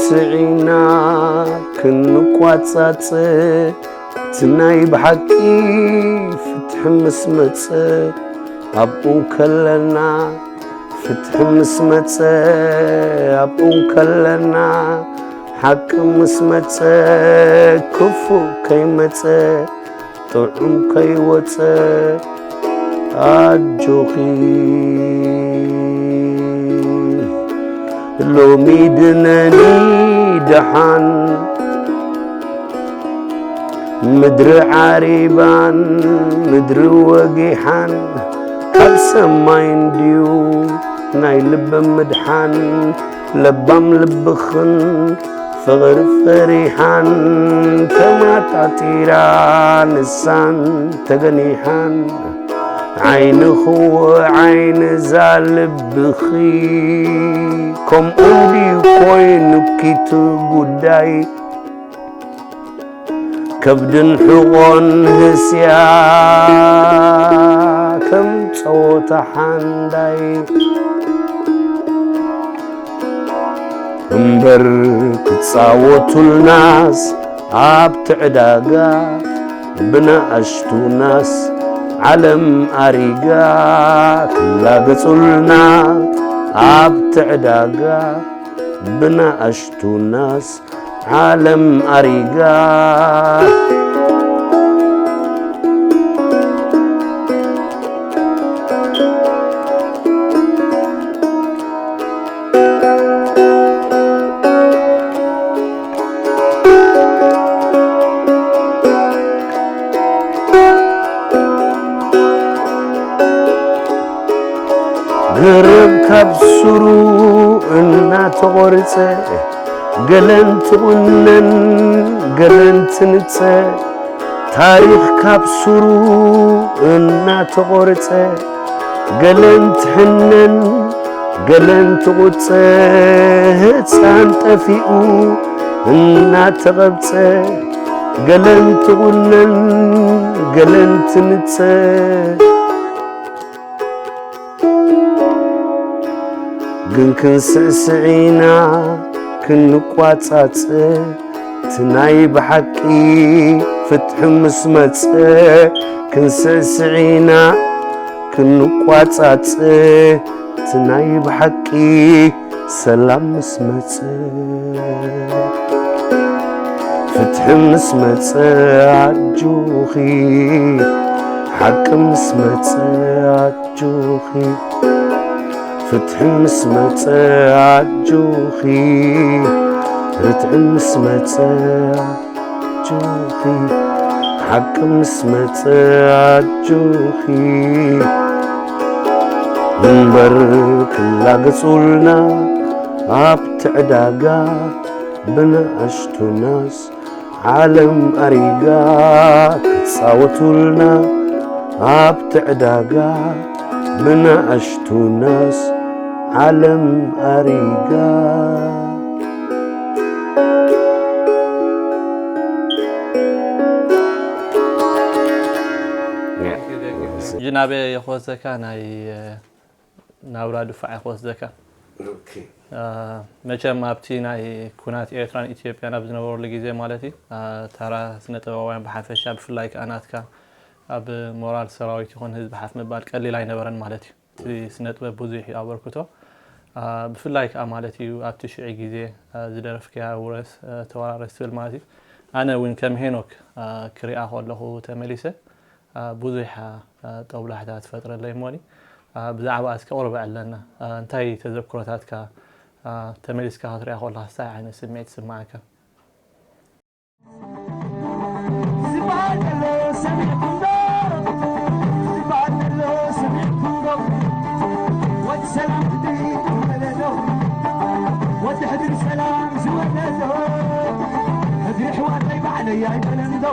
ስዒና ክንቋጻጽ፣ እቲ ናይ ብሓቂ ፍትሒ ምስ መጸ፣ ኣብኡ ከለና፣ ፍትሒ ምስ መጸ፣ ኣብኡ ከለና፣ ሓቂ ምስ መጸ፣ ክፉእ ከይመጸ፣ ጥዑም ከይወጸ፣ ኣጆኺ ሎሚ ድነኒ ደሓን። ምድሪ ዓሪባን ምድሪ ወጊሓን፣ ካብ ሰማይ እንድዩ ናይ ልቢ ምድሓን። ለባም ልብኽን ፍቕሪ ፈሪሓን፣ ተማጣጢራ ንሳን ተገኒሓን። ዓይንኽዎ ዓይኒ እዛ ልብኺ፣ ከምኡ እንድዩ ኮይኑ ኪቱ ጉዳይ። ከብድን ሕቖን ህስያ ከም ጸወታ ሓንዳይ። እምበር ክጻወቱልናስ ኣብቲ ዕዳጋ፣ ብናኣሽቱናስ ዓለም ኣሪጋ። ክላገጹልና ኣብቲ ዕዳጋ፣ ብናኣሽቱናስ ዓለም ኣሪጋ። ገረብ ካብ ሱሩ እናተቖርጸ፣ ገለን ትቑነን ገለን ትንጸ። ታሪኽ ካብ ሱሩ እናተቖርጸ፣ ገለን ትሕነን ገለን ትቑጸ። ህፃን ጠፊኡ እናተቐብጸ፣ ገለን ትቑነን ገለን ትንጸ። ግን ክንስዕስዕ ኢና ክንቋጻጸ፣ እቲ ናይ ብሓቂ ፍትሒ ምስ መጸ። ክንስዕስዕ ኢና ክንቋጻጸ፣ እቲ ናይ ብሓቂ ሰላም ምስ መጸ። ፍትሒ ምስ መጸ ኣጆኺ፣ ሓቂ ምስ መጸ ኣጆኺ። ፍትሒ ምስ መጸ ኣጆኺ፣ ርትዒ ምስ መጸ ኣጆኺ፣ ሓቂ ምስ መጸ ኣጆኺ። እምበር ክላገጹልና ኣብቲ ዕዳጋ፣ ብንኣሽቱናስ ዓለም ኣሪጋ። ክጻወቱልና ኣብቲ ዕዳጋ፣ ብንኣሽቱናስ ዓለም ኣሪጋ። ጅናበ የኽወሰካ ናይ ናብራ ድፋዕ ክወስደካ። መቸም ኣብቲ ናይ ኩናት ኤርትራን ኢትዮጵያን ኣብ ዝነበረሉ ግዜ ማለት እዩ፣ ታራ ስነ ጥበባውያን ብሓፈሻ ብፍላይ ከዓ ናትካ ኣብ ሞራል ሰራዊት ይኹን ህዝቢ ሓፍ ምባል ቀሊል ኣይነበረን ማለት እዩ። እቲ ስነ ጥበብ ብዙሕ እዩ ኣበርክቶ። ብፍላይ ከዓ ማለት እዩ ኣብቲ ሽዑ ግዜ ዝደረፍክያ ውረስ ተወራረስ ትብል ማለት እዩ። ኣነ እውን ከም ሄኖክ ክሪኣ ከለኹ ተመሊሰ ብዙሕ ጦብላሕታ ትፈጥረለይ እሞኒ ብዛዕባ እስከ ቁርብ ዕለና እንታይ ተዘክሮታትካ ተመሊስካ ክትሪኣ ከለኻ እንታይ ዓይነት ስምዒት ይስምዓካ? ወዲ ሕድሪ ሰላም ዝወለዶ ሕድሪ ኣሕዋተይ ባዕለይ ኣይበለንዶ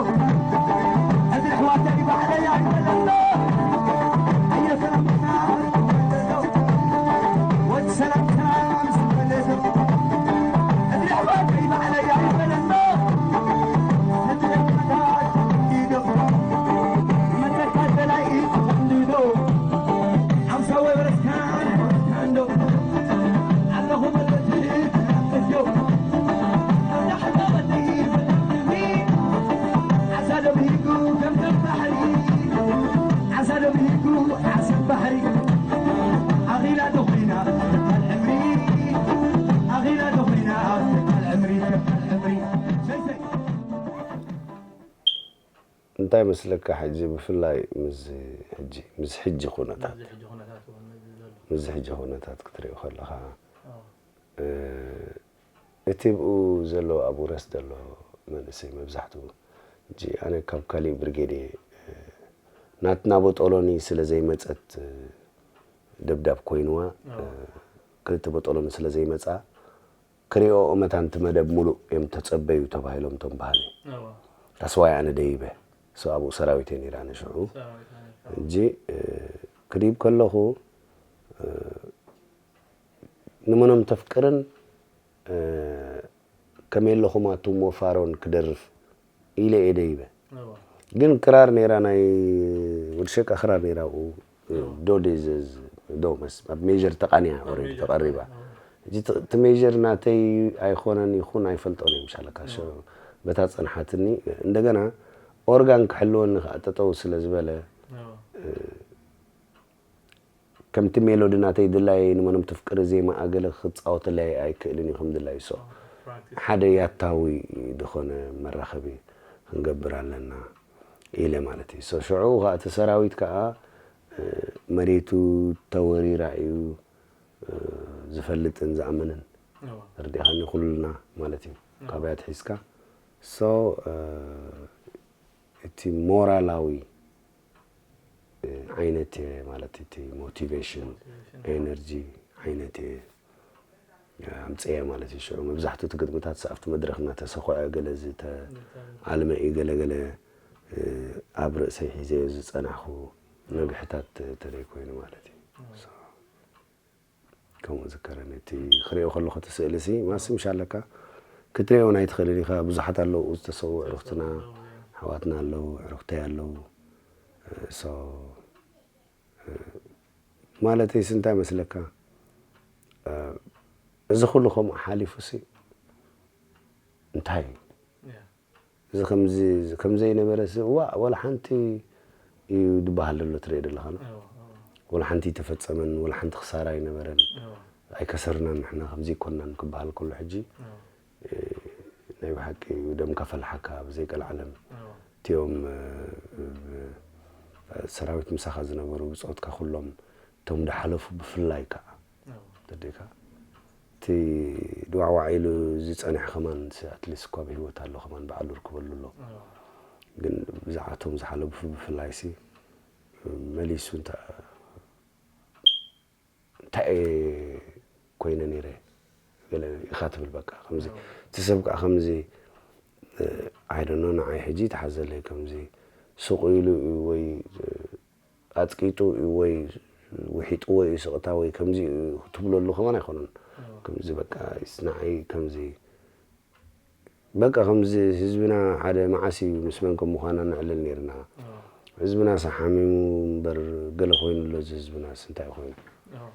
ሕድሪ ኣሕዋተይ ባዕለይ ኣይበለንዶ ኣየ ሰላምና ወዲ ሰላም ሰላም ዝወለዶ ሕድሪ ኣሕዋተይ ባዕለይ ኣይበለንዶ ሕድሪ ኣሕዋተይ መተካ ደላይ ተቐንዲዶ ሓምሳወ በረስካ ኣለኹ መለትእዶ እንታይ መስለካ፣ ሕጂ ብፍላይ ምስ ሕጂ ምስ ሕጂ ኩነታት እዚ ሕጂ ኩነታት እውን እዚ ዘሎ ምስ ሕጂ ኩነታት ክትሪኦ ከለኻ ኣዎ። እ፣ እቲ ብኡ ዘሎ ኣብ ውረስ ዘሎ መንእሰይ መብዛሕትኡ ሕጂ ኣነ ካብ ካሊእ ብርጌድ እየ፣ እ፣ ናትና ቦጦሎኒ ስለ ዘይመፀት፣ እ፣ ደብዳብ ኮይንዋ፣ እ፣ ክልተ ቦጦሎኒ ስለ ዘይመፃ ክሪኦ መታን እቲ መደብ ሙሉእ እዮም ተፀበዩ ተባሂሎም እቶም በሃሊ። ኣዎ። ታስዋይ ኣነ ደይበ ሰው ኣብኡ ሰራዊት እየ ነይራ ኣነ ሽዑ። ሰራዊት ኣነ ሕጂ፣ እ፣ ክድይብ ከለኹ፣ እ፣ ንመኖም ተፍቅርን፣ እ፣ ከመይ ኣለኹም ኣቱሞ ፋሮን ክደርፍ ኢለ እየ ደይበ። ኣዎ። ግን ክራር ነይራ፣ ናይ ወዲ ሸቃ ክራር ነይራ ኣብኡ። ዶ ዲዘዝ ዶ መስ ኣብ ሜጀር ተቃኒያ ኦሬዲ ሜጀር ተቀሪባ። ተቃኒያ። እዚ ቲ- እቲ ሜጀር ናተይ ኣይኮነን ይኹን ኣይፈልጦን እየ ምሻለካ። ሸ- በታ ጸንሓትኒ እንደገና ኦርጋን ክሕልወኒ ከዓ ጠጠው ስለ ዝበለ ኣዎ። ከምቲ ሜሎዲ ናተይ ድላይ ንመኖም ትፍቅሪ ዜማ ኣገለ ክጻወተለይ ኣይክእልን እዩ ከም ድላይ ሶ ፕራክቲስ ሓደ ያታዊ ዝኾነ መራኸቢ ክንገብር ኣለና ኢለ ማለት እዩ። ሶ ሽዑ ከዓ እቲ ሰራዊት ከዓ እ፣ መሬቱ ተወሪራ እዩ እ፣ ዝፈልጥን ዝኣምንን ኣዎ። ተረዲእኻኒ ኩልና ማለት እዩ። ካባይ ኣትሒዝካ ሶ እ፣ እቲ ሞራላዊ እ፣ ዓይነት እየ ማለት እቲ ሞቲቬሽን ኤነርጂ ዓይነት እየ ኣምፅኤ ማለት እዩ። ሽዑ መብዛሕትኡ እቲ ግጥምታት ኣብቲ መድረኽ እናተሰኮዐ ገለ ዝተኣልመ እዩ። ገለገለ እ፣ ኣብ ርእሰይ ሒዘዮ ዝፀናሕኩ ነግሕታት ተለይ ኮይኑ ማለት እዩ። ከምኡ ዝከረኒ እቲ ክሪኦ ከለኹ እቲ ስእሊ ሲ ማስም ሻለካ ክትሪኦ ናይ ትኽእልን ኢኻ። ብዙሓት ኣለዉ ዝተሰዉ ዕሩኽትና ኣሕዋትና ኣለዉ ዕሩኽተይ ኣለዉ። ሶ ማለተይ ሲ እንታይ መስለካ፣ እዚ ኩሉ ከምኡ ሓሊፉ ሲ እንታይ እዩ? ያ። እዚ ከምዚ ከምዘይነበረ ሲ እዋ ወላ ሓንቲ እዩ ዝበሃል ዘሎ ትርኢ ዘለኻ። ኣዎ፣ ኣዎ። ወላ ሓንቲ ኣይተፈጸመን፣ ወላ ሓንቲ ክሳራ ኣይነበረን። ኣዎ፣ ኣይከሰርናን ንሕና ከምዚ ይኮንናን ክበሃል ከሎ ሕጂ ኣዎ፣ እ፣ ናይ ብሓቂ ደምካ ፈልሓካ ብዘይ ቀልዓለም ኣዎ። እቲኦም እ፣ እ፣ ሰራዊት ምሳኻ ዝነበሩ ብጾትካ ኩሎም እቶም ዝሓለፉ ብፍላይ ከዓ ኣዎ። ተደካ እቲ ድዋዕዋዕ ኢሉ ዝጸንሐ ከማን ኣትሊስት እኳ ብህይወት ኣሎ ከማን በዓሉ ርክበሉ ኣሎ። ኣዎ። ግን ብዛዕባ እቶም ዝሓለፉ ብፍላይ ሲ መሊሱ እንተ እንታይ እየ ኮይነ ነይረ ገለ ኢኻ ትብል። በቃ ከምዚ እቲ ሰብ ከዓ ከምዚ ኣይደኖ ንዓይ ሕጂ ተሓዘለይ ከምዚ ስቕ ኢሉ እዩ ወይ ኣፅቂጡ እዩ ወይ ውሒጥዎ እዩ ስቕታ ወይ ከምዚ እዩ ትብለሉ ከማን ኣይኮነን። ከምዚ በቃ ንዓይ ከምዚ በቃ ከምዚ ህዝብና ሓደ መዓስ እዩ ምስ መን ከም ምዃና ነዕልል ነይርና። ህዝብና ሳ ሓሚሙ እምበር ገለ ኮይኑ ኣሎ እዚ ህዝብና ስ እንታይ ኮይኑ ኣዎ።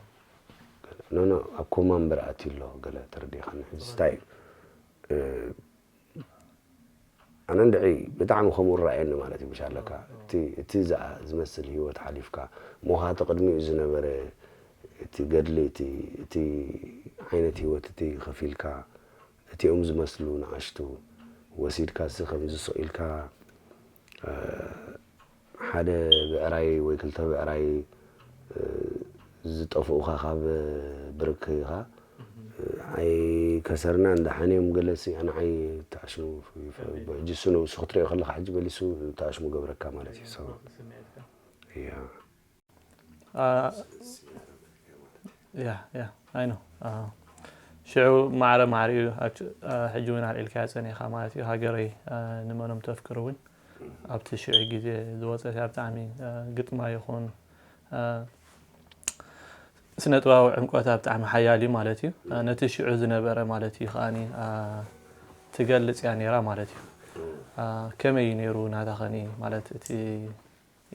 ኖኖ ኣብ ኮማ እምበር ኣትዩ ኣሎ ገለ ተረዲኻኒ። ሕዚ እንታይ እዩ እ፣ ኣነ እንድዒ ብጣዕሚ ከምኡ ራእየኒ ማለት እዩ። ብሻለካ እቲ እቲ ዝኣ- ዝመስል ህይወት ሓሊፍካ ሞኻቲ ቅድሚኡ ዝነበረ እቲ ገድሊ እቲ እቲ ዓይነት ህይወት እቲ ከፊልካ እቲኦም ዝመስሉ ንኣሽቱ ወሲድካ ሲ ከምዚ ስቕ ኢልካ እ፣ ሓደ ብዕራይ ወይ ክልተ ብዕራይ እ፣ ዝጠፍኡኻ ካብ ብርክኻ ኣይከሰርና እንዳሓንዮም ገለሲ ኣንዓይ ተኣሽሙ ብሕጂ እሱ ንሱ ክትሪኦ ከለካ ሕጂ መሊሱ ተኣሽሙ ገብረካ ማለት እዩ። So ስምዒትካ yeah ያ ያ ኣይ ነው ሽዑ ማዕረ ማዕሪኡ ሕጂ እውን ኣልዒልካያ ፀኒኻ ማለት እዩ። ሃገረይ ንመኖም ተፍቅር እውን ኣብቲ ሽዑ ግዜ ዝወፀት እያ። ብጣዕሚ ግጥማ ይኹን ስነ ጥበባዊ ዕምቆታ ብጣዕሚ ሓያል እዩ ማለት እዩ። ነቲ ሽዑ ዝነበረ ማለት እዩ ከዓኒ ትገልፅ እያ ነይራ ማለት እዩ። ከመይ እዩ ነይሩ ናታ ኸኒ ማለት እቲ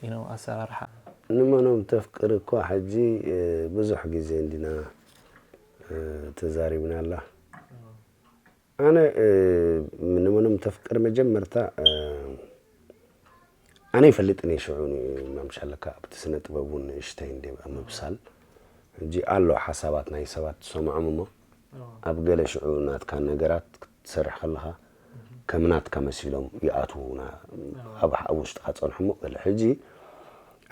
you know ኣሰራርሓ ንመኖም ተፍቅር እኳ ሕጂ ብዙሕ ግዜ እንዲና ተዛሪብናላ። ኣነ ንመኖም ተፍቅር መጀመርታ ኣነ ይፈልጥን እየ ሽዑ ማምሻለካ ኣብቲ ስነ ጥበብ እውን ንእሽተይ እንደ ኣብ ምብሳል ሕጂ ኣሎ ሓሳባት ናይ ሰባት ትሰምዖም እሞ ኣብ ገለ ሽዑ ናትካ ነገራት ክትሰርሕ ከለኻ ከም ናትካ መሲሎም ይኣትዉ፣ ኣብ ውሽጥኻ ጸንሖሞ ገለ። ሕጂ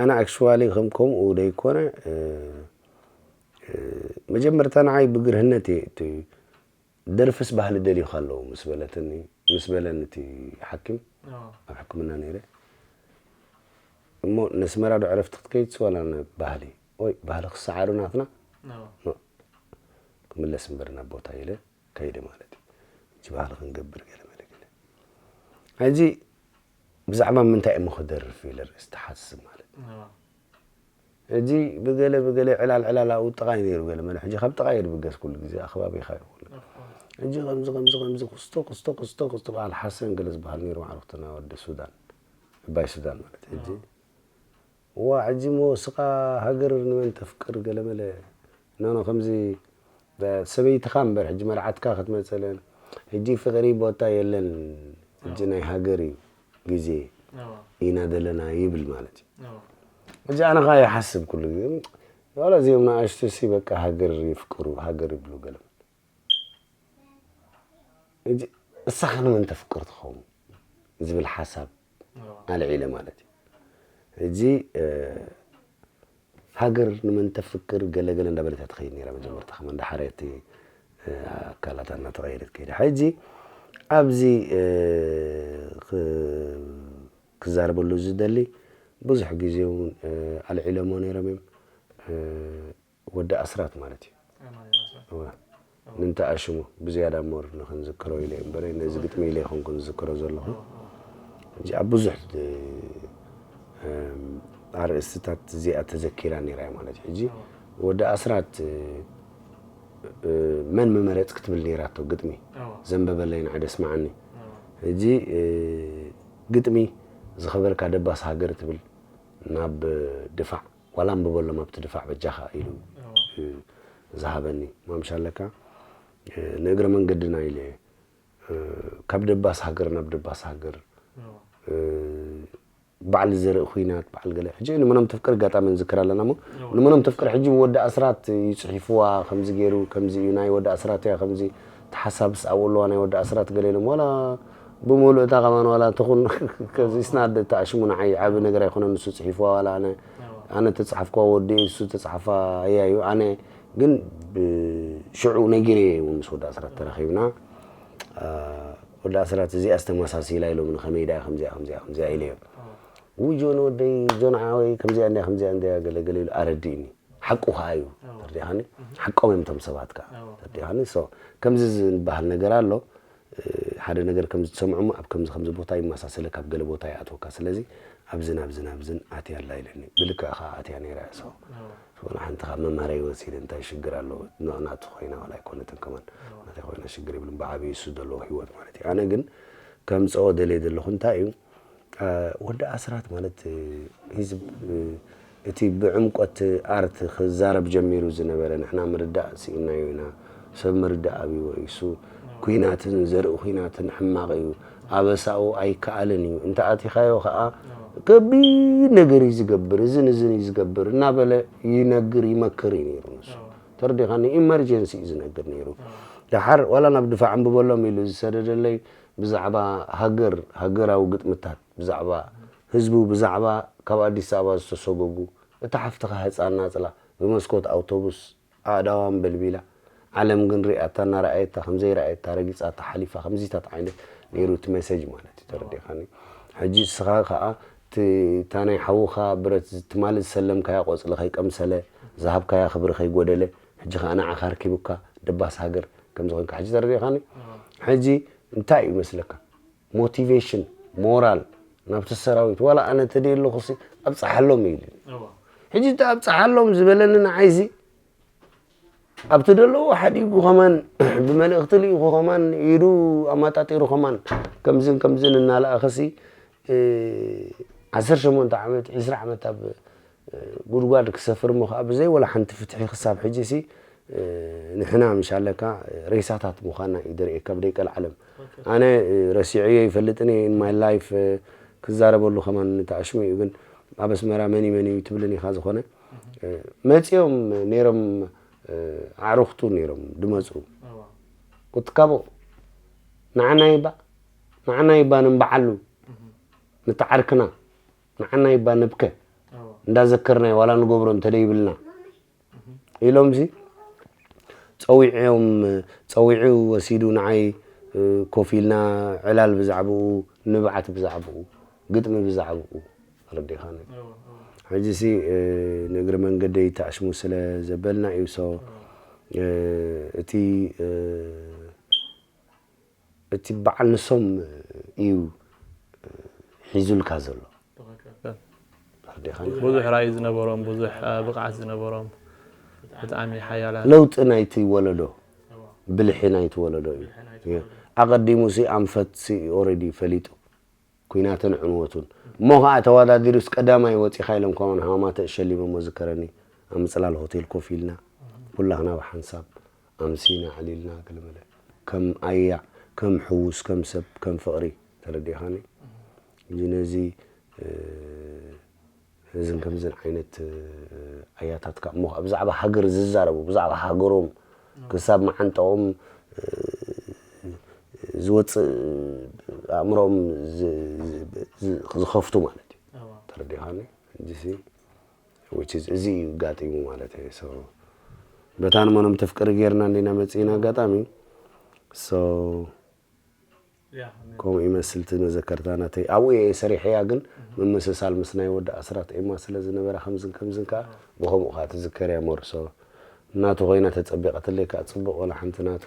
ኣነ ኣክሽዋሊ ከም ከምኡ ደይኮነ፣ መጀመርታ ንዓይ ብግርህነት እየ እቲ ደርፍስ ባህሊ ደልዩካ ኣለዉ ምስ በለትኒ፣ ምስ በለኒ እቲ ሓኪም፣ ኣብ ሕክምና ነይረ። እሞ ነስመራ ዶ ዕረፍቲ ክትከይድሲ ዋላ ናብ ባህሊ? ኦይ፣ ባህሊ ክሰዓሩ ናትና? ኖ፣ ክምለስ እምበር ናብ ቦታ ኢለ ከይደ ማለት እዩ። እቲ ባህሊ ክንገብር ገለ መለ ገለ። ሕጂ ብዛዕባ ምንታይ እሞ ክደርፍ ኢለ ርእሲ ትሓስብ ማለት እዩ። ሕጂ ብገለ ብገለ ዕላል ዕላል ኣብኡ ጥቓይ ነይሩ ገለ መለ። ሕጂ ካብ ጥቓይ ድብገስ ኩሉ ግዜ ኣኽባቢኻ እዩ ኩሉ። ሕጂ ከምዚ ከምዚ ከምዚ ክስቶ ክስቶ ክስቶ ክስቶ በዓል ሓሰን ገለ ዝበሃል ነይሩ ኣዕሩኽትና ወዲ ሱዳን፣ ዕባይ ሱዳን ማለት እዩ። ሕጂ እዋ ሕጂ እሞ ስኻ ሃገር ንመን ተፍቅር ገለ መለ። ኖ ኖ ከምዚ ሰበይትኻ እምበር ሕጂ መርዓትካ ክትመጸለን። ሕጂ ፍቕሪ ቦታ የለን። ሕጂ ናይ ሃገር እዩ ግዜ ኢና ዘለና ይብል ማለት እዩ። ሕጂ ኣነ ኸኣ ይሓስብ ኩሉ ግዜ ዋላ እዚኦም ንኣሽቱ ሲ በቃ ሃገር ይፍቅሩ ሃገር ይብሉ ገለ። ሕጂ እሳኻ ንመን ተፍቅር ትኸውን ዝብል ሓሳብ ኣልዒለ ማለት እዩ። ሕጂ ሃገር ንመን ተፍቅር ገለ ገለ እንዳበለት እያ ትኸይድ ነይራ። መጀመርታ ከማን ዳሓር እቲ ኣካላታ እናተቐየረት ከይዳ። ሕጂ ኣብዚ ክዛረበሉ ዝደሊ ብዙሕ ግዜ እውን ኣልዒለሞ ነይሮም እዮም። ወዲ ኣስራት ማለት እዩ። እዋ። ንንተኣሽሙ ብዝያዳ ሞር ንክንዝክሮ ኢለ እምበር ነዚ ግጥሚ ኢለ ይኹንኩን ዝዝክሮ ዘለኹ። ሕጂ ኣብ ብዙሕ ኣርእስትታት እዚኣ ተዘኪራ ነይራ እያ ማለት እዩ። ሕጂ ወዲ ኣስራት መን ምመረጽ ክትብል ነይራቶ ግጥሚ ዘንበበለይ ንዓደ ስማዓኒ። ሕጂ ግጥሚ ዝኸበርካ ደባስ ሃገር ትብል ናብ ድፋዕ ዋላ ኣንብበሎም ኣብቲ ድፋዕ በጃኻ ኢሉ ዝሃበኒ ማምሻ ኣለካ ንእግረ መንገድና ኢለ ካብ ደባስ ሃገር ናብ ደባስ ሃገር በዓል ዘርኢ ኩናት በዓል ገለ ሕጂ ንመኖም ተፍቅር ኣጋጣሚ ንዝክር ኣለና እሞ ንመኖም ተፍቅር ሕጂ ወዲ ኣስራት እዩ ጽሒፍዋ ከምዚ ገይሩ ከምዚ እዩ ናይ ወዲ ኣስራት እያ ከምዚ ተሓሳብስ ኣብኡ ኣለዋ ናይ ወዲ ኣስራት ገለ ኢሎም ዋላ ብምሉእ እታ ከማን ዋላ እንተኹን ከዚስና ተኣሽሙ ንዓይ ዓቢ ነገር ኣይኮነን ንሱ ጽሒፍዋ ዋላ ኣነ ኣነ ተጻሓፍኳ ወዲ እሱ ተጻሓፋ እያ እዩ ኣነ ግን ሽዑ ነጊረ እውን ምስ ወዲ ኣስራት ተራኺብና ወዲ ኣስራት እዚኣ ዝተመሳሲላ ኢሎም ንኸመይ ዳ ከምዚኣ ከምዚኣ ከምዚኣ ኢለ እዮም ውይ ጆን ወደይ ጆን ዓወይ ከምዚኣ እንዲያ ከምዚኣ እንዲያ ገለ ገለ ኢሉ ኣረዲእኒ ሓቁ ከዓ እዩ ተርዲኻኒ ሓቆም እዮም ቶም ሰባት ከዓ ተርዲኻኒ ሶ ከምዚ ዝበሃል ነገር ኣሎ ሓደ ነገር ከም ዝሰምዑ ኣብ ከምዚ ከምዚ ቦታ ይመሳሰለ ካብ ገለ ቦታ ይኣትወካ ስለዚ ኣብዝን ኣብዝን ኣብዝን ኣትያ ኣላ ኢለኒ ብልክዕ ከዓ ኣትያ ነይራ እያ ሰው ዝኾነ ሓንቲ ካብ መምሃራይ ወሲደ እንታይ ሽግር ኣለዎ ንዕናቱ ኮይና ዋላ ኣይኮነትን ከማን ናተይ ኮይና ሽግር የብልን ብዓብዩ እሱ ዘለዎ ህይወት ማለት እዩ ኣነ ግን ከምፀኦ ደልየ ዘለኹ እንታይ እዩ ወዲ ኣስራት ማለት ህዝብ እቲ ብዕምቆት ኣርት ክዛረብ ጀሚሩ ዝነበረ ንሕና ምርዳእ ስኢናዮ ኢና ሰብ ምርዳእ ኣብይዎ እዩ እሱ ኩናትን ዘርኢ ኩናትን ሕማቕ እዩ ኣበሳኡ ኣይከኣልን እዩ እንተ ኣቲኻዮ ከዓ ከቢድ ነገር እዩ ዝገብር እዝን እዝን እዩ ዝገብር እናበለ ይነግር ይመክር እዩ ነይሩ ንሱ ተረዲኻኒ ኢመርጀንሲ እዩ ዝነግር ነይሩ ደሓር ዋላ ናብ ድፋዕ ኣንብበሎም ኢሉ ዝሰደደለይ ብዛዕባ ሃገር ሃገራዊ ግጥምታት ብዛዕባ ህዝቡ ብዛዕባ ካብ ኣዲስ ኣበባ ዝተሰጎጉ እታ ሓፍትኻ ህፃን ናፅላ ብመስኮት ኣውቶቡስ ኣእዳዋን በልቢላ ዓለም ግን ሪኣታ እናረኣየታ ከምዘይረኣየታ ረጊፃታ ሓሊፋ ከምዚታት ዓይነት ነይሩ እቲ መሰጅ ማለት እዩ ተረዲኻኒ ሕጂ እስኻ ከዓ እታ ናይ ሓውኻ ብረት ትማሊ ዝሰለምካያ ቆፅሊ ከይቀምሰለ ዝሃብካያ ክብሪ ከይጎደለ ሕጂ ከዓ ንዓኻ ኣርኪቡካ ደባስ ሃገር ከምዚ ኮንካ ሕጂ ተረዲኻኒ ሕጂ እንታይ እዩ መስለካ ሞቲቬሽን ሞራል ናብቲ ሰራዊት ዋላ ኣነ ተደየ ኣለኹ ሲ ኣብፀሓሎም ኢሉ ሕጂ እቲ ኣብፀሓሎም ዝበለኒ ንዓይዚ ኣብቲ ደለዎ ሓዲጉ ከማን ብመልእኽቲ ልኢኹ ከማን ኢዱ ኣማጣጢሩ ከማን ከምዝን ከምዝን እናለኣኸሲ ዓሰርተ ሸሞንተ ዓመት ዕስራ ዓመት ኣብ ጉድጓድ ክሰፍር እሞ ከዓ ብዘይ ወላ ሓንቲ ፍትሒ ክሳብ ሕጂ ሲ ንሕና ምሻለካ ሬሳታት ምዃንና እዩ ደርእየካ ብደይ ቀልዓለም ኣነ ረሲዐዮ ይፈልጥን እየ in my life ክዛረበሉ ከማን ተኣሽሙ እዩ ግን ኣብ ኣስመራ መን መን እዩ ትብልን ኢኻ ዝኾነ መፂኦም ነይሮም ኣዕሩኽቱ ነይሮም ድመፁ ቁትካቦ ንዓና ይባ ንዓና ይባ ንንበዓሉ፣ ንተዓርክና፣ ንዓና ይባ ንብከ፣ እንዳዘከርናዮ ዋላ ንገብሮ እንተደይብልና ኢሎምሲ ጸዊዕዮም፣ ጸዊዑ ወሲዱ ንዓይ፣ እ፣ ኮፍ ኢልና ዕላል ብዛዕባኡ፣ ንብዓት ብዛዕባኡ፣ ግጥሚ ብዛዕባኡ ኣረዲኻኒ። ሕጂሲ፣ እ፣ ንእግሪ መንገደይ ተኣሽሙ ስለ ዘበልና እዩ። ሶ፣ እ፣ እቲ፣ እ፣ እቲ በዓል ንሶም እዩ ሒዙልካ ዘሎ። ኣረዲኻኒ። ብዙሕ ራእይ ዝነበሮም፣ ብዙሕ፣ እ፣ ብቕዓት ዝነበሮም፣ ብጣዕሚ ሓያላት። ለውጢ ናይቲ ወለዶ፣ ብልሒ ናይቲ ወለዶ እዩ። ኣቐዲሙ ሲ ኣንፈት ሲ ኦረዲ ፈሊጡ፣ ኩናትን ዕንወቱን። እሞ ኸዓ ተወዳዲሩስ ቀዳማይ ወፂኻ ኢሎም ከማን ሃማተ እሸሊሞሞ ዝከረኒ። ኣብ ምፅላል ሆቴል ኮፍ ኢልና፣ ኩላኽና ብሓንሳብ ኣምሲና፣ ዕሊልና፣ ገለመለ። ከም ኣያ፣ ከም ሕዉስ፣ ከም ሰብ፣ ከም ፍቕሪ፣ ተረዲኻኒ? ሕጂ ነዚ፣ እ፣ እዝን ከምዝን ዓይነት፣ እ፣ ኣያታት ከኣ እሞ ከኣ ብዛዕባ ሃገር ዝዛረቡ፣ ብዛዕባ ሃገሮም ክሳብ መዓንጣኦም፣ እ፣ ዝወጽእ ኣእምሮኦም ዝ-፣ ዝ-፣ ዝ-፣ ዝኸፍቱ ማለት እዩ። ተረዲኻኒ? ሕጂሲ፣ which is፣ እዚ እዩ ጋጢሙ ማለት እዩ። So፣ በታ ንመኖም ተፍቅሪ ጌርና እንዲና መጺእና ኣጋጣሚ። So፣ ከምኡ ይመስል እቲ መዘከርታ ናተይ። ኣብኡ እየ ሰሪሐያ፣ ግን ምምስሳል ምስ ናይ ወዲ ኣስራት ኤማ ስለ ዝነበራ ከምዝን ከምዝን ከኣ ብኸምኡ ከኣ ትዝከር እያ ሞር። So፣ ናቱ ኮይና ተጸቢቐትለይ ከኣ ጽቡቕ፣ ወላ ሓንቲ ናቱ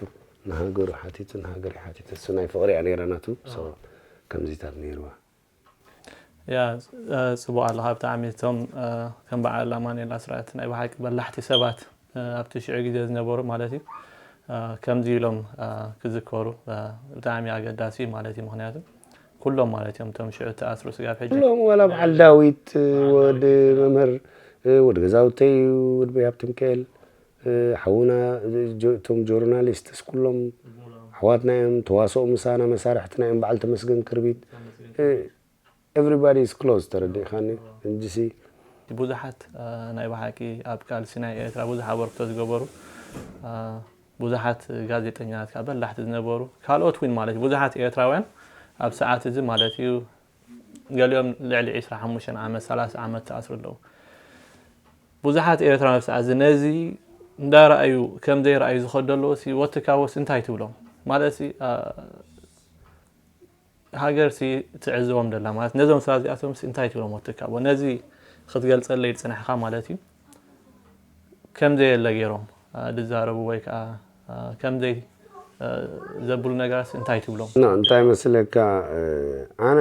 ንሃገሩ ሓቲቱ፣ ንሃገር ሓቲቱ። እሱ ናይ ፍቕሪ እያ ነይራ ናቱ። So፣ ከምዚታት ነይርዋ። ያ፣ እ፣ ጽቡቕ ኣለኻ ብጣዕሚ። እቶም፣ እ፣ ከም በዓል ኣማኑኤል ኣስራት ናይ ብሓቂ በላሕቲ ሰባት፣ እ፣ ኣብቲ ሽዑ ግዜ ዝነበሩ ማለት እዩ፣ እ፣ ከምዚ ኢሎም፣ እ፣ ክዝከሩ፣ እ፣ ብጣዕሚ ኣገዳሲ እዩ ማለት እዩ። ምኽንያቱ ኩሎም ማለት እዮም እቶም ሽዑ እተኣስሩ ስጋብ ሕጂ። ኩሎም ዋላ በዓል ዳዊት፣ ወዲ መምህር፣ እ፣ ወዲ ገዛውተይ፣ ወዲ ብይ ሃብተሚካኤል፣ እ፣ ሓውና፣ እ፣ ጆ-፣ እቶም ጆርናሊስትስ ኩሎም ኣሕዋትና እዮም። ተዋስኦ ምሳና መሳርሕትና እዮም። በዓል ተመስገን ክርቢት፣ እ፣ everybody is close፣ ተረዲእካኒ? ሕጂሲ ብዙሓት፣ እ፣ ናይ ብሓቂ ኣብ ቃልሲ ናይ ኤርትራ ብዙሕ ኣበርክቶ ዝገበሩ፣ እ፣ ብዙሓት ጋዜጠኛታት ከኣ በላሕቲ ዝነበሩ፣ ካልኦት እውን ማለት እዩ። ብዙሓት ኤርትራውያን ኣብ ሰዓት እዚ ማለት እዩ፣ ገሊኦም ልዕሊ ዕስራ ሓሙሽተ ዓመት፣ ሰላሳ ዓመት ተኣስሩ ኣለዉ። ብዙሓት ኤርትራውያን ኣብ ሰዓት እዚ ነዚ እንዳረኣዩ፣ ከም ዘይረኣዩ ዝኸዱ ኣለዉ ሲ፣ ወትካቦስ እንታይ ትብሎም? ማለት ሲ፣ እ፣ ሃገር ሲ ትዕዝቦም ደላ ማለት፣ ነዞም ሰባት እዚኣቶም ሲ እንታይ ትብሎም ወትካቦ? ነዚ ክትገልጸለይ ዝጸናሕካ ማለት እዩ። ከም ዘየለ ገይሮም፣ እ፣ ዝዛረቡ ወይ ከኣ፣ እ፣ ከም ዘይ-፣ እ፣ ዘብሉ ነገራት ሲ እንታይ ትብሎም? ኖ፣ እንታይ መስለካ፣ እ፣ ኣነ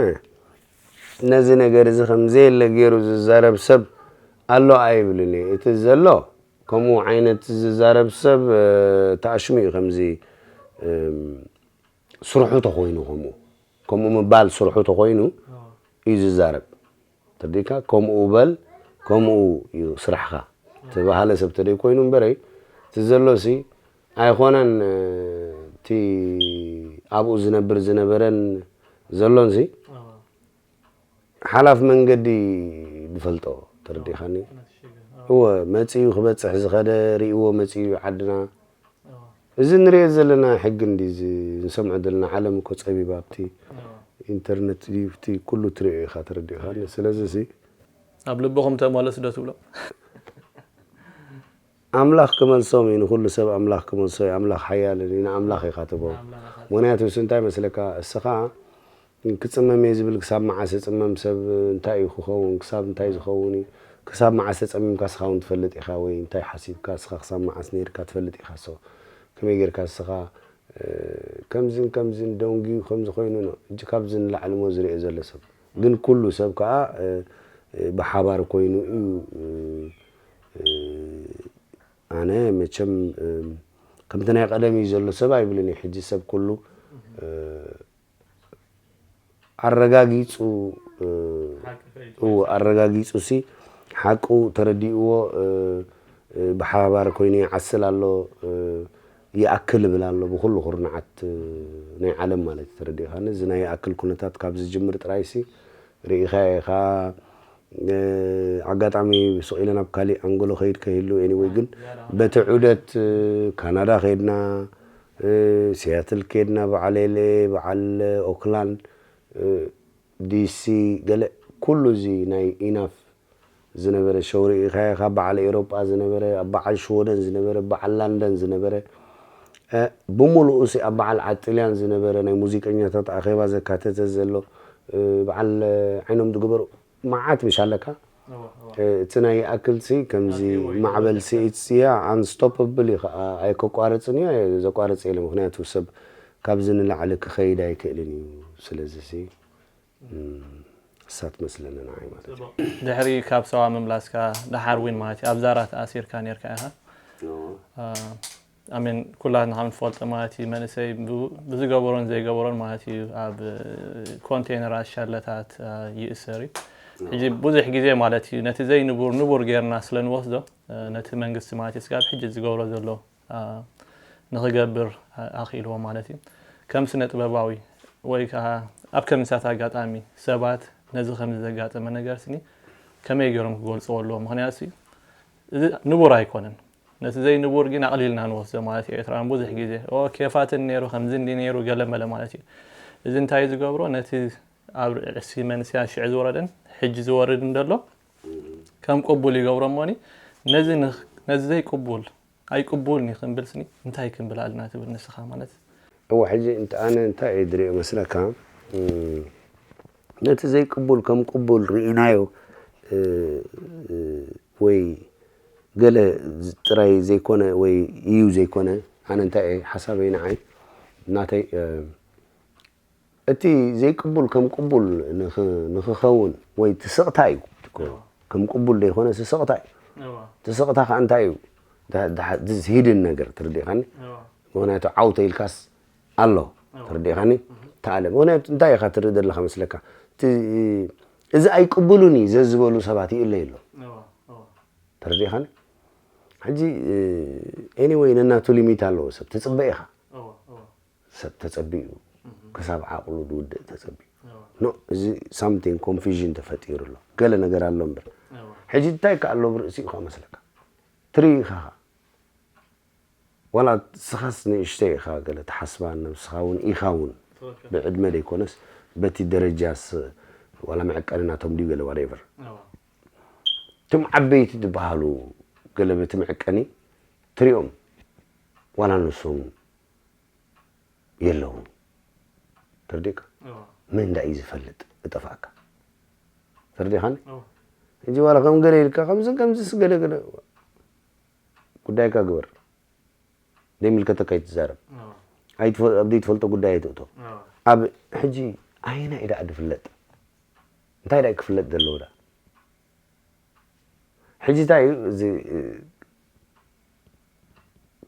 ነዚ ነገር እዚ ከም ዘየለ ገይሩ ዝዛረብ ሰብ ኣሎ ኣይብልን እየ። እቲ ዘሎ ከምኡ ዓይነት ዝዛረብ ሰብ፣ እ፣ ተኣሽሙ እዩ። ከምዚ፣ እም፣ ስርሑ ተኾይኑ ከምኡ፣ ከምኡ ምባል ስርሑ ተኾይኑ እዩ ዝዛረብ። ተርዲእካ? ከምኡ በል፣ ከምኡ እዩ ስራሕኻ ተባሃለ ሰብ ተደይ ኮይኑ እምበረይ፣ እቲ ዘሎሲ ኣይኾነን፣ እ፣ እቲ ኣብኡ ዝነብር ዝነበረን ዘሎንሲ ሓላፍ መንገዲ ዝፈልጦ፣ ተረዲእካኒ? እወ፣ መጺኡ ክበጽሕ ዝኸደ ርእይዎ መጺኡ ዓድና። እዚ ንሪኦ ዘለና ሕጊ እንዲ እዚ ንሰምዖ ዘለና ዓለም እኮ ጸቢባ ኣብቲ ኢንተርነት ድዩ ኣብቲ ኩሉ ትሪኦ ኢኻ፣ ተረዲእካኒ? ስለዚ እዚ ኣብ ልብኹም ተመለሱ ዶ ትብሎ? ኣምላኽ ክመልሶም እዩ፣ ንኹሉ ሰብ ኣምላኽ ክመልሶ እዩ። ኣምላኽ ሓያል እዩ፣ ንኣምላኽ ኢኻ ትቦ። ምኽንያቱ እሱ እንታይ መስለካ፣ እስኻ ክጽመም እየ ዝብል ክሳብ መዓስ እጽመም ሰብ እንታይ እዩ ክኸውን፣ ክሳብ እንታይ ዝኸውን እዩ፣ ክሳብ መዓስ ተጸሚምካ እስኻ እውን ትፈልጥ ኢኻ፣ ወይ እንታይ ሓሲብካ እስኻ ክሳብ መዓስ ነይርካ ትፈልጥ ኢኻ። ሶ ከመይ ጌርካ እስኻ፣ እ፣ ከምዝን ከምዝን ደንጉዩ ከምዚ ኮይኑ ነው እጂ ካብዚ ንላዕሊ ሞ ዝሪኦ ዘሎ ሰብ። ግን ኩሉ ሰብ ከኣ፣ እ፣ እ፣ ብሓባር ኮይኑ እዩ፣ እ፣ እ፣ ኣነ መቸም፣ እ፣ ከምቲ ናይ ቀደም እዩ ዘሎ ሰብ ኣይብልን እዩ። ሕጂ ሰብ ኩሉ፣ እ፣ ኣረጋጊጹ፣ እ፣ እዎ፣ ኣረጋጊጹ ሲ ሓቁ ተረዲእዎ፣ እ፣ እ፣ ብሓባር ኮይኑ ይዓስል ኣሎ፣ እ፣ ይኣክል ይብል ኣሎ ብኹሉ ኩርናዓት፣ እ፣ ናይ ዓለም ማለት እዩ። ተረዲእካኒ? እዚ ናይ ይኣክል ኩነታት ካብ ዝጅምር ጥራይ ሲ ርኢኻዮ ኢኻ። እ፣ ኣጋጣሚ ስቕ ኢለ ናብ ካሊእ ኣንጎሎ ከይድ ከይህሉ፣ ኤኒወይ ግን በቲ ዑደት፣ እ፣ ካናዳ ከይድና፣ ሲያትል ኬድና፣ በዓል ኤልኤ፣ በዓል ኦክላንድ፣ ዲሲ፣ ገለ ኩሉ እዚ ናይ ኢናፍ ዝነበረ ሸው ርኢኻዮ፣ ካብ በዓል ኤውሮጳ ዝነበረ፣ ኣብ በዓል ሽወደን ዝነበረ፣ በዓል ላንደን ዝነበረ፣ ብምሉኡ ሲ ኣብ በዓል ዓጥልያን ዝነበረ ናይ ሙዚቀኛታት ኣኼባ ዘካተተ ዘሎ፣ በዓል ዓይኖም ዝገበሩ መዓት ምሽ ኣለካ። እቲ ናይ ይኣክል ሲ ከምዚ ማዕበል ሲ it's yeah unstoppable እዩ ከዓ፣ ኣይከቋርፅን እዩ፣ ዘቋርፅ የለ። ምክንያቱ ሰብ ካብዚ ንላዕሊ ክኸይድ ኣይክእልን እዩ። ስለዚ ሲ እሳ ትመስለኒ ንዓይ ማለት እዩ። ድሕሪ ካብ ሰባ ምምላስካ ደሓር ዊን ማለት እዩ ኣብ ዛራ ተኣሲርካ ነርካ ኢኻ። ኣሜን ኩላትና ከም ንፈልጦ ማለት እዩ መንእሰይ ብዝገበሮን ዘይገበሮን ማለት እዩ ኣብ ኮንቴነራት ሸለታት ይእሰር እዩ። ሕጂ ብዙሕ ግዜ ማለት እዩ ነቲ ዘይንቡር ንቡር ጌርና ስለ ንወስዶ ነቲ መንግስቲ ማለት እዩ ስጋብ ሕጂ ዝገብሮ ዘሎ ንኽገብር ኣኽኢልዎ ማለት እዩ። ከም ስነ ጥበባዊ ወይ ከዓ ኣብ ከምሳት ኣጋጣሚ ሰባት ነዚ ከምዚ ዘጋጠመ ነገር ስኒ ከመይ ገይሮም ክገልፅዎ ኣለዎ? ምክንያቱ እዚ ንቡር ኣይኮነን። ነቲ ዘይንቡር ግን ኣቕሊልና ንወስዶ ማለት እዩ። ኤርትራውያን ብዙሕ ግዜ ኦ ኬፋትን ነይሩ ከምዚ እንዲ ነይሩ ገለመለ ማለት እዩ። እዚ እንታይ ዝገብሮ ነቲ ኣብ ርእሲ መንስያ ሽዕ ዝወረደን ሕጂ ዝወርድ እንደሎ ከም ቅቡል ይገብሮ እሞኒ ነዚ ዘይቅቡል ኣይቅቡልኒ ክንብል ስኒ እንታይ ክንብል ኣለና ትብል ንስኻ ማለት እወ ሕጂ ኣነ እንታይ እየ ዝሪኦ መስለካ ነቲ ዘይቅቡል ከም ቅቡል ርኢናዮ ወይ ገለ ጥራይ ዘይኮነ ወይ እዩ ዘይኮነ ኣነ እንታይ እየ ሓሳበይ ንዓይ ናተይ እቲ ዘይቅቡል ከም ቅቡል ንኽኸውን ወይ እቲ ስቕታ እዩ ከም ቅቡል ዘይኮነ እቲ ስቕታ እዩ እቲ ስቕታ ከዓ እንታይ እዩ ዝሂድን ነገር ትርዲእኻኒ ምክንያቱ ዓውተ ኢልካስ ኣሎ ትርዲእኻኒ ተኣለ ምክንያቱ እንታይ ኢኻ ትርኢ ዘለኻ መስለካ እዚ ኣይቅብሉን እዩ ዘዝበሉ ሰባት ይእለይ ኣሎ ተረዲእኻኒ ሕጂ anyway ነናቱ limit ኣለዎ ሰብ ትፅበ ኢኻ ሰብ ተፀቢኡ ክሳብ ዓቕሉ ዝውድእ ተፀቢኡ no እዚ something confusion ተፈጢሩ ኣሎ ገለ ነገር ኣሎ እምበር ሕጂ እንታይ ከ ኣሎ ብርእሲኡ ከ መስለካ ትርኢ ኢኻ ዋላ ስኻስ ንእሽተይ ኢኻ ገለ ትሓስባ ነብስኻ እውን ኢኻ እውን ብዕድመ ዘይኮነስ በቲ ደረጃስ ዋላ መዕቀኒ ናቶም ድዩ ገለ whatever እቶም ዓበይቲ ዝበሃሉ ገለ በቲ መዕቀኒ ትሪኦም ዋላ ንሶም የለውን ተርዲእካ መን ዳ እዩ ዝፈልጥ እጠፋእካ ተርዲኻኒ ሕጂ ዋላ ከም ገለ ኢልካ ከምዝን ከምዝስ ገለ ገለ ጉዳይካ ግበር ዘይምልከተካ ይትዛረብ ኣብ ዘይትፈልጦ ጉዳይ ኣይትእቶ ኣብ ሕጂ ኣየና ኢዳ ድፍለጥ እንታይ ዳ ክፍለጥ ዘለዎ ዳ ሕጂ እንታይ እዩ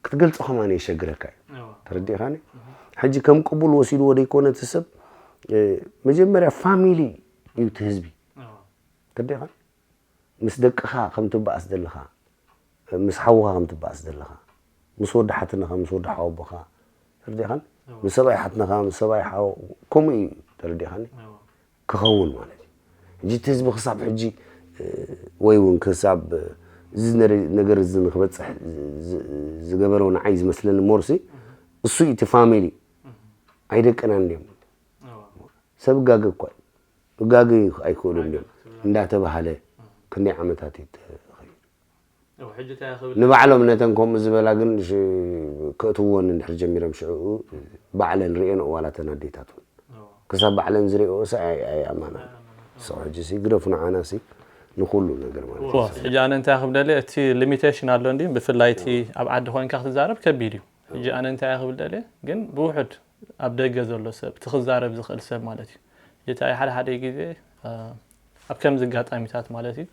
ክትገልፆ ከማን የሸግረካ እዩ ተረዲእኻኒ ሕጂ ከም ቅቡል ወሲድዎ ደይኮነ እቲ ሰብ መጀመርያ ፋሚሊ እዩ እቲ ህዝቢ ተረዲእኻኒ ምስ ደቅኻ ከም ትበኣስ ዘለኻ ምስ ሓውኻ ከም ትበኣስ ዘለኻ ምስ ወዲ ሓትነኻ ምስ ወዲ ሓወቦኻ ተረዲኻን ምስ ሰብኣይ ሓትነኻ ምስ ሰብኣይ ሓው ከምኡ እዩ ተረዲኻኒ ክኸውን ማለት እዩ ሕጂ እቲ ህዝቢ ክሳብ ሕጂ ወይ እውን ክሳብ እዚ ነገር እዚ ንክበፅሕ ዝገበሮ ንዓይ ዝመስለኒ ሞርሲ እሱ እቲ ፋሚሊ ኣይደቅናን እዮም ሰብ ጋገ እኳ እዩ ጋገ ኣይክእሉ እዮም እንዳተባሃለ ክንደይ ዓመታት እዩ ተኸይዱ ንባዕሎም ነተን ከምኡ ዝበላ ግን ከእትዎን እንድሕር ጀሚሮም ሽዕኡ ባዕለን ርእየን ዋላ ተን ኣዴታት እውን ክሳብ ባዕለን ዝርእዮ ሲ ኣይኣማና ሰው ሕጂ ሲ ግደፉ ንዓና ሲ ንኩሉ ነገር ማለት እዩ ሕጂ ኣነ እንታይ ክብል ደልየ እቲ limitation ኣሎ እንዲ ብፍላይ እቲ ኣብ ዓዲ ኮይንካ ክትዛረብ ከቢድ እዩ ሕጂ ኣነ እንታይ ክብል ደልየ ግን ብውሑድ ኣብ ደገ ዘሎ ሰብ እቲ ክዛረብ ዝኽእል ሰብ ማለት እዩ እቲ ሓደ ሓደ ግዜ ኣብ ከምዚ ኣጋጣሚታት ማለት እዩ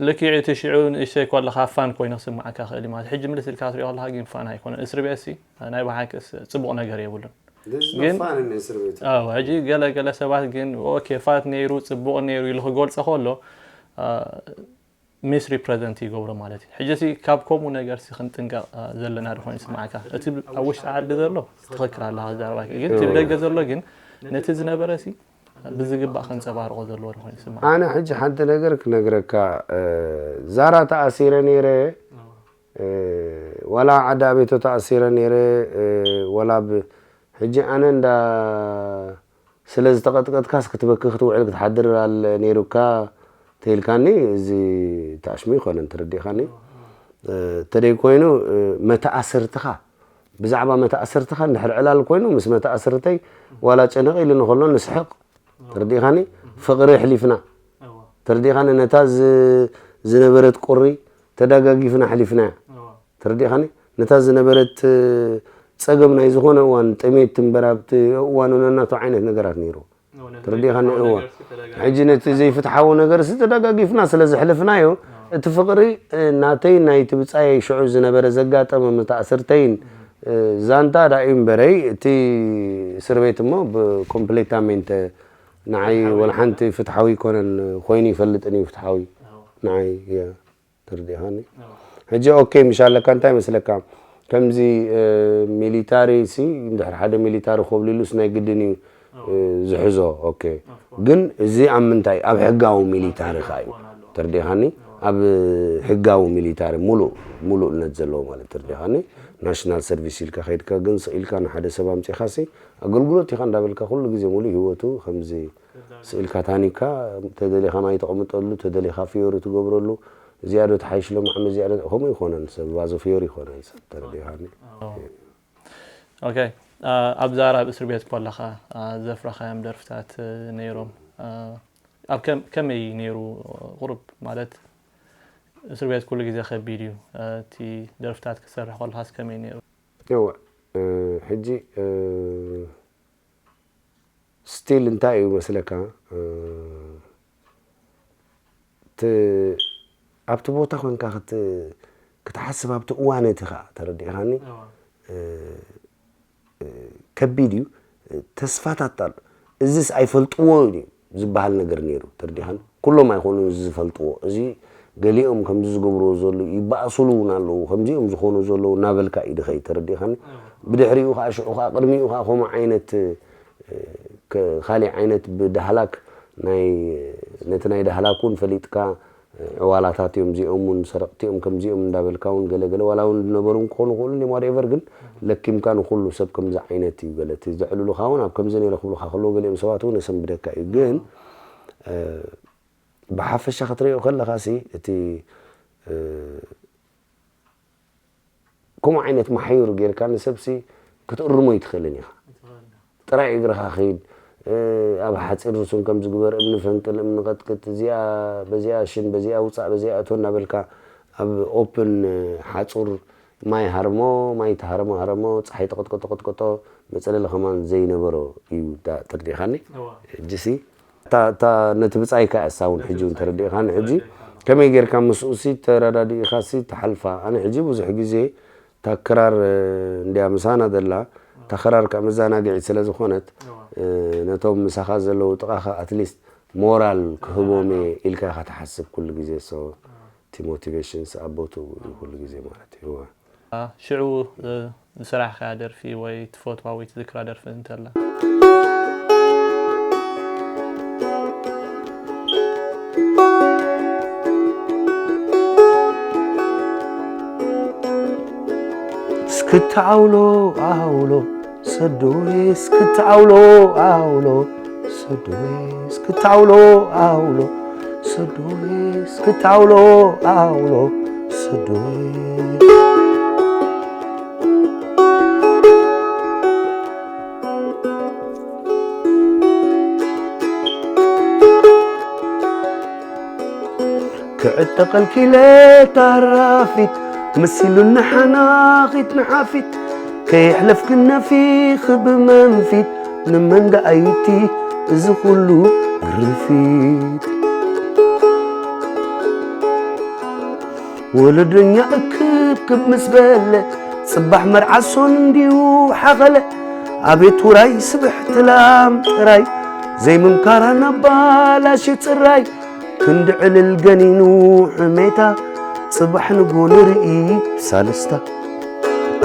ልክዕ እቲ ሽዑ ንእሽተይ ከለኻ ፋን ኮይኑ ክስምዓካ ክእል ማለት ሕጂ ምልስ ኢልካ ትሪኦ ከለካ ግን ፋን ኣይኮነን እስሪ ቤት ሲ ናይ ብሓቂ ጽቡቕ ነገር የብሉን ግን ሕጂ ገለ ገለ ሰባት ግን ኦኬ ፋት ነይሩ ጽቡቕ ነይሩ ኢሉ ክገልጾ ከሎ misrepresent ይገብሮ ማለት እዩ ሕጂ ሲ ካብ ከምኡ ነገር ሲ ክንጥንቀቕ ዘለና ድኾን ይስምዓካ እቲ ኣብ ውሽጢ ዓዲ ዘሎ ትኽክል ኣለካ ክዛረባካ ግን እቲ ደገ ዘሎ ግን ነቲ ዝነበረ ሲ ብዝግባእ ከንፀባርቆ ዘለዎ ድኾን ይስምዓ ኣነ ሕጂ ሓንቲ ነገር ክነግረካ ዛራ ተኣሲረ ነይረ ዋላ ዓዲ ኣቤቶ ተኣሲረ ነይረ። ዋላ ብ ሕጂ ኣነ እንዳ ስለ ዝተቐጥቀጥካስ ክትበኪ ክትውዕል ክትሓድር ኣለ ነይሩካ ተይልካኒ። እዚ ታሽሙ ይኮነን፣ ተረዲእካኒ። ተደይ ኮይኑ መተኣስርትኻ፣ ብዛዕባ መተኣስርትኻ እንድሕር ዕላል ኮይኑ ምስ መተኣስርተይ ዋላ ጨነቕ ኢሉ ንኸሎ ንስሕቕ፣ ተረዲእካኒ። ፍቕሪ ኣሕሊፍና፣ ተረዲእካኒ። ነታ ዝነበረት ቁሪ ተደጋጊፍና ኣሕሊፍናያ። ተረዲእካኒ። ነታ ዝነበረት ጸገም ናይ ዝኾነ እዋን ጥሜት ትንበር ኣብቲ እዋኑ ነናቱ ዓይነት ነገራት ነይሩ። ተረዲእካኒ። እዋ ሕጂ ነቲ ዘይፍትሓዊ ነገር ሲ ተደጋጊፍና ስለ ዘሕለፍናዮ፣ እቲ ፍቕሪ ናተይ ናይቲ ብጻየይ ሽዑ ዝነበረ ዘጋጠመ መተኣስርተይን ዛንታ ዳእዩ እምበረይ፣ እቲ እስር ቤት እሞ ብኮምፕሌታሜንተ ንዓይ ወላ ሓንቲ ፍትሓዊ ይኮነን ኮይኑ ይፈልጥን እዩ ፍትሓዊ ንዓይ። ተረዲእካኒ። ሕጂ ኦኬ ምሽ ኣለካ እንታይ መስለካ? ከምዚ ሚሊታሪ ሲ እንድሕር ሓደ ሚሊታሪ ኮብሊሉስ ናይ ግድን እዩ ዝሕዞ። ኦኬ ግን እዚ ኣብ ምንታይ? ኣብ ሕጋዊ ሚሊታሪ ካ እዩ። ተረዲእካኒ። ኣብ ሕጋዊ ሚሊታሪ ሙሉእ ሙሉእነት ዘለዎ ማለት ተረዲእካኒ። ናሽናል ሰርቪስ ኢልካ ከይድካ ግን ስቕ ኢልካ ንሓደ ሰብ ኣምፂኻሲ ኣገልግሎት ኢኻ እንዳበልካ ኩሉ ግዜ ሙሉእ ህይወቱ ከምዚ ስኢልካ ታኒካ ተደሊኻ ማይ ተቐምጠሉ፣ ተደሊኻ ፍዮሪ ትገብረሉ። እዚኣ ዶ ትሓይሽ ሎም ዓመት እዚኣ ዶ ከምኡ ይኾነን ሰብ ባዞ ፍዮሪ ይኾነን ሰብ ተረዲኻኒ። ኦኬ። ኣብዚ ኣራብ እስር ቤት ኮለኻ ዘፍረኻዮም ደርፍታት ነይሮም ኣብ ከመይ ነይሩ? ቁሩብ ማለት እስር ቤት ኩሉ ግዜ ከቢድ እዩ። እቲ ደርፍታት ክትሰርሕ ኮለኻስ ከመይ ነይሩ? እወ ሕጂ ስቲል እንታይ እዩ መስለካ ኣብቲ ቦታ ኮንካ ክትሓስብ ኣብቲ እዋን እቲ ከዓ ተረዲእካኒ ከቢድ እዩ። ተስፋታት ኣሎ። እዚስ ኣይፈልጥዎ እዩ ዝበሃል ነገር ነይሩ ተረዲእካኒ። ኩሎም ኣይኮኑን እዚ ዝፈልጥዎ። እዚ ገሊኦም ከምዚ ዝገብርዎ ዘለዉ ይበኣሱሉ እውን ኣለዉ። ከምዚኦም ዝኾኑ ዘለዉ እናበልካ እዩ ድኸይድ ተረዲእካኒ። ብድሕሪኡ ከዓ ሽዑ ከዓ ቅድሚኡ ከዓ ከምኡ ዓይነት ካሊእ ዓይነት ብዳህላክ ናይ ነቲ ናይ ዳህላክ እውን ፈሊጥካ ዕዋላታት እዮም እዚኦም እውን ሰረቕቲ እዮም ከምዚኦም እንዳበልካ እውን ገለ ገለ ዋላ እውን ዝነበሩ እውን ክኾኑ ይኽእሉ እዮም ዋትኤቨር ግን ለኪምካ ንኩሉ ሰብ ከምዚ ዓይነት እዩ ገለ እቲ ዘዕልሉካ እውን ኣብ ከምዚ ነይረ ክብሉካ ከለዉ ገሊኦም ሰባት እውን የሰንብደካ እዩ ግን ብሓፈሻ ክትሪኦ ከለካ ሲ እቲ ከምኡ ዓይነት ማሕዩር ጌርካ ንሰብሲ ክትእርሞ ኣይትኽእልን ኢኻ። ጥራይ እግርኻ ኺድ፣ ኣብ ሓፂር ርሱን ከም ዝግበር እምኒ ፈንቅል፣ እምኒ ቀጥቅጥ፣ እዚኣ በዚኣ ሽን፣ በዚኣ ውፃእ፣ በዚኣ እቶ እናበልካ ኣብ ኦፕን ሓፁር ማይ ሃርሞ፣ ማይ ተሃረሞ ሃረሞ፣ ፀሓይ ተቐጥቀጦ ቀጥቀጦ፣ መፀለሊ ከማን ዘይነበሮ እዩ ተረዲእኻኒ። ሕጂሲ እታ ነቲ ብጻይካ እሳ እውን ሕጂ እውን ተረዲእኻኒ ሕጂ ከመይ ጌርካ ምስኡ ሲ ተረዳዲእኻ ሲ ትሓልፋ ኣነ ሕጂ ብዙሕ ግዜ እታ ክራር እንድያ ምሳና ዘላ እታ ክራር ከዓ መዘናግዒት ስለ ዝኾነት ነቶም ምሳኻ ዘለዉ ጥቓኻ ኣትሊስት ሞራል ክህቦም እየ ኢልካ ኢኻ ትሓስብ ኩሉ ግዜ so እቲ ሞቲቬሽን ሲ ኣብ ቦትኡ እዩ ኩሉ ግዜ ማለት እዩ። ሽዑ ዝሰራሕካያ ደርፊ ወይ ትፈትዋ ወይ ትዝክራ ደርፊ እንተላ? እስክትዓውሎ ዓውሎ ሰዶይ እስክትዓውሎ ዓውሎ ሰዶይ እስክትዓውሎ ዓውሎ ሰዶይ እስክትዓውሎ ዓውሎ ሰዶይ ክዕጠቐልኪ ኢለ ታራፊት መሲሉኒ ሓናኺት ንሓፊት ከየሕለፍክን ነፊኺ ብመንፊት ንመን ደኣ እዩ እቲ እዚ ኩሉ ግርፊት ወለደኛ እክብክብ ምስ በለ ጽባሕ መርዓ ሶን እንድዩ ሓኸለ ኣቤት ውራይ ስብሕቲ ላም ጥራይ ዘይምምካራ ናብ ባላሽ ጽራይ ክንዲ ዕልል ገኒኑ ሕሜታ ጽባሕ ንጎ ንርኢ ብሳልስታ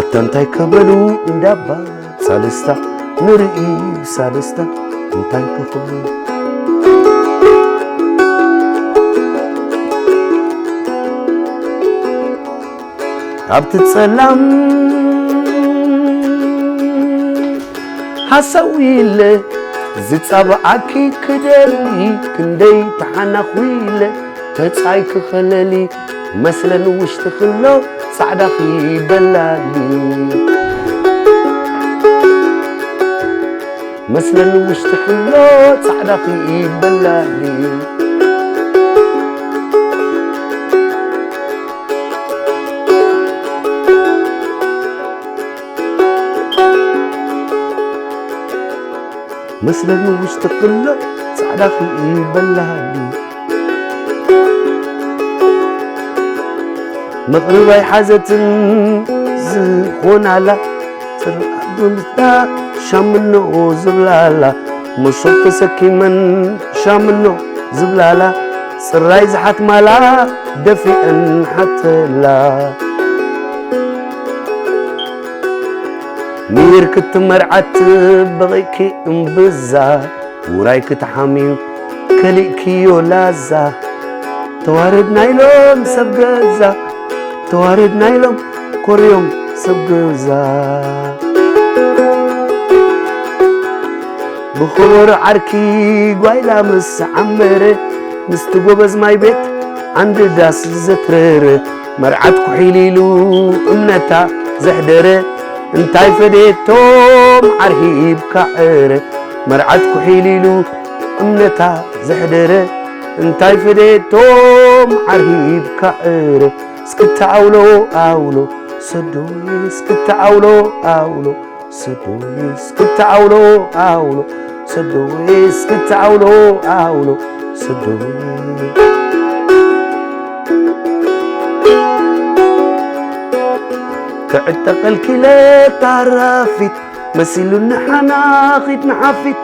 ኣታ እንታይ ከበሉ እንዳባ ብሳልስታ ንርኢ ብሳልስታ እንታይ ክኽብሉ ካብቲ ጸላም ሃሰው ኢለ ዝጻብኣኪ ክደሊ ክንደይ ተሓናኹ ኢለ ተጻይ ክኸለሊ መስለን ውሽጢ ክሎ ጻዕዳኺ በላሊ መስለን ውሽጢ ክሎ ጻዕዳኺ በላሊ መስለኒ ውሽጢ ክሎ ጻዕዳ ክርኢ በላሃሊ መቕርብ ኣይሓዘትን ዝኾናላ ጽርዓት ብምታ ሻምኖ ዝብላላ መሶብ ተሰኪመን ሻምኖ ዝብላላ ጽራይ ዝሓትማላ ደፊአን ሓተላ ሚር ክትመርዓት በቒእኪ እምብዛ ውራይ ክትሓምዩ ከሊእክዮ ላዛ ተዋረድ ናይሎም ሰብ ገዛ ተዋረድ ናይሎም ኮርዮም ሰብ ገዛ ብኽቡር ዓርኪ ጓይላ ምስ ዓመረ ምስቲ ጎበዝ ማይ ቤት ዓንዲ ዳስ ዘትረረ መርዓት ኩሒል ኢሉ እምነታ ዘሕደረ እንታይ ፈዴቶም ዓርሂብካ ዕረ መርዓት ኩሒል ኢሉ እምነታ ዘሕደረ እንታይ ፈዴቶም ዓርሂብካ ዕረ እስክታ ኣውሎ ኣውሎ ሰዶይ እስክታ ኣውሎ ኣውሎ ሰዶይ እስክታ ኣውሎ ኣውሎ ሰዶይ እስክታ ኣውሎ ኣውሎ ሰዶይ ክዕጠቐልኪ ለታራፊት መሲሉኒ ሓናኺት ንሓፊት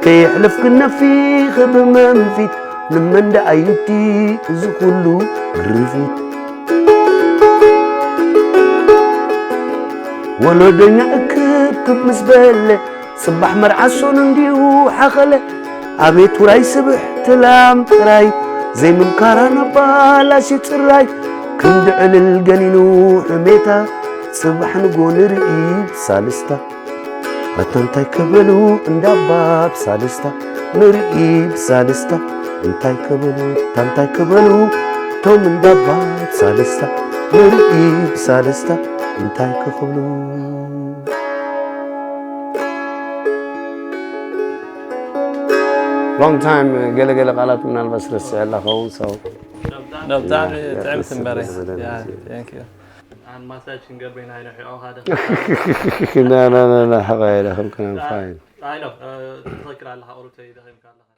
ከየሕለፍክን ነፊኺ ብመንፊት ንመን ደኣ እዩ እቲ እዚ ኩሉ ግርፊት ወለዶኛ እክብክብ ምስ በለ ጽባሕ መርዓ ሶኑ እንዲዩ ሓኸለ ኣቤት ውራይ ስብሕ ትላም ጥራይ ዘይምምካራ ናባላሽ ጽራይ ክንዲ ዕልል ገኒኑ ሕሜታ ጽባሕ ንጎ ንርኢ ብሳልስታ ኣታ እንታይ ከበሉ እንዳባ ብሳልስታ ንርኢ ብሳልስታ እንታይ ከበሉ እታ እንታይ ከበሉ እቶም እንዳባ ብሳልስታ ንርኢ ብሳልስታ እንታይ ክኽብሉ long time ገለገለ ቃላት ምናልባት ስረስዐላ ኸውን ሰው No, ብጣዕሚ ጥዕምቲ እምበረ። Yeah, thank you. ኣን ማሳጅ ክንገብር ኢና ኢለ ሕኦ ሓደ ና ና ና ና ሓባይ ኢለ ከም ክናን fine ኣይ ነው ትኽክል ኣለኻ ቁሩብተይ ደኺምካ ኣለኻ